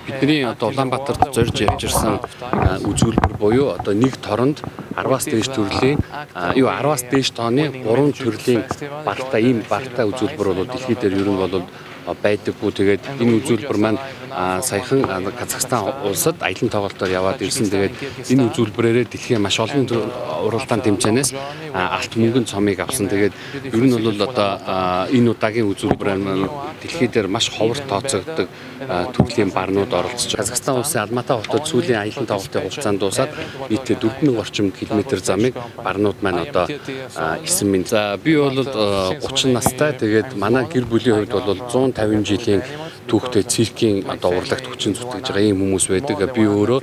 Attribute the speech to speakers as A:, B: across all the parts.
A: Бидний одоо Улаанбаатарт зорж явж ирсэн үзүүлбэр буюу одоо нэг торонд 10-аас дээш төрлийн юу 10-аас дээш тооны 3 төрлийн бартай, ийм бартай үзүүлбэр бол дэлхий дээр ер нь бол байдаггүй. Тэгээд энэ үзүүлбэр маань саяхан Казахстан улсад аялан тоглолтоор яваад ирсэн. Тэгээд энэ үзүүлбэрээрээ дэлхийн маш олон уралдаан тэмцээнээс алт, мөнгөн цомыг авсан. Тэгээд ер нь бол одоо энэ удаагийн үзүүлбэр маань дэлхий дээр маш ховор тооцогддог төрлийн барнууд оролцож, Казахстан улсын Алмата хотод сүүлийн аялан тоглолтын хугацаанд дуусаад нийтдээ 4000 орчим километр замыг барнууд маань одоо 9 минь. За, би бол 30 настай. Тэгээд манай гэр бүлийн хувьд бол 150 жилийн түүхтэй циркийн одоо урлагт хүчин зүтгэж байгаа ийм хүмүүс байдаг. Би өөрөө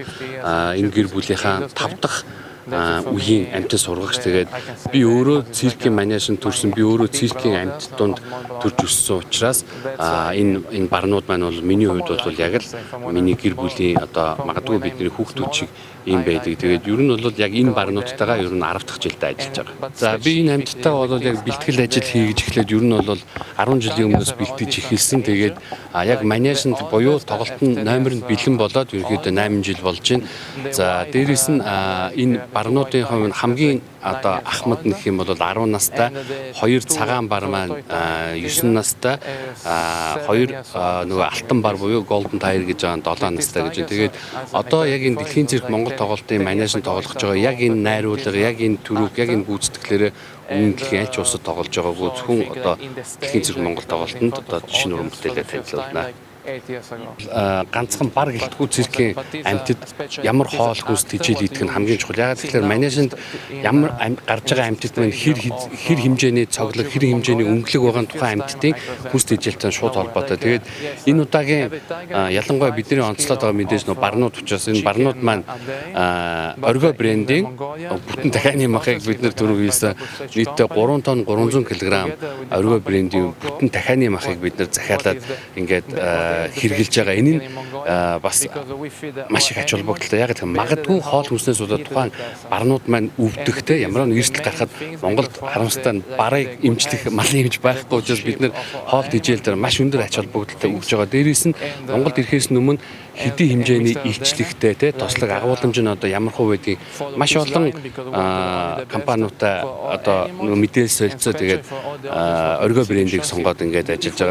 A: энэ гэр бүлийнхаа 5 дахь үеийн амьтан сургагч. Тэгээд би өөрөө циркийн манежинд төрсөн. Би өөрөө циркийн амьтад дунд төрж өссөн учраас энэ барнууд маань бол миний хувьд бол яг л миний гэр бүлийн, одоо магадгүй бидний хүүхдүүд шиг ийм байдаг. Тэгээд ер нь бол яг энэ барнуудтайгаа ер нь 10 дахь жилдээ ажиллаж байгаа. За, би энэ амьттай бол яг бэлтгэл ажил хийж эхлээд ер нь бол 10 жилийн өмнөөс бэлтгэж эхэлсэн. Тэгээд яг манежинд буюу тоглолт нь номер нь бэлэн болоод ерөнхийдөө 8 жил болж байна. За, дээрэс нь энэ барнуудын хувьд хамгийн одоо ахмад нь гэх юм бол 10 настай, хоёр цагаан бар маань 9 настай, хоёр нөгөө алтан бар буюу Golden Tiger гэж байгаа 7 настай гэж. Тэгээд одоо яг энэ дэлхийн цирк Монгол тоглолтын манежинд тоглох гэж байгаа яг энэ найруулга, яг энэ төрөг, яг энэ гүйцэтгэлээрээ өмнө дэлхийн аль ч улсад тоглож байгаагүй, зөвхөн одоо дэлхийн цирк Монгол тоглолтод одоо шинэ уран бүтээлээ танилцуулна. Ганцхан бар гэлтгүй циркийн амьтад ямар хоол хүнс тэжээл идэх нь хамгийн чухал. Яагаад гэхээр манежинд ямар гарч байгаа амьтад маань хэр хэр хэмжээний цоглог, хэр хэмжээний өнгөлөг байгаа тухайн амьтдын хүнс тэжээлтэй шууд холбоотой. Тэгээд энэ удаагийн ялангуяа бидний онцлоод байгаа мэдээж нөө барнууд учраас энэ барнууд маань Оргио брендийн бүтэн дахианы махыг бид нэр түрүү хийсэн, нийтдээ 3 тонн 300 кг Оргио брендийн бүтэн дахианы махыг бид нэр захиалаад ингээд хэрэглэж байгаа. Энэ нь бас маш их ач холбогдолтой. Яг гэх магадгүй хоол хүнснээс болоод тухайн барнууд маань өвдөхтэй ямар нэг эрсдэл гарахад Монголд харамсалтай нь барыг эмчлэх малын эмч байхгүй учраас бид нэр хоол тэжээл дээр маш өндөр ач холбогдолтой өгж байгаа. Дээрээс нь Монголд ирэхээс өмнө хэдийн хэмжээний илчлэгтэй те тослог агуулмж нь одоо ямар хуу байдгийг маш олон компаниудтай одоо мэдээлэл солилцоо, тэгээд Оргио брендийг сонгоод ингээд ажиллаж байгаа.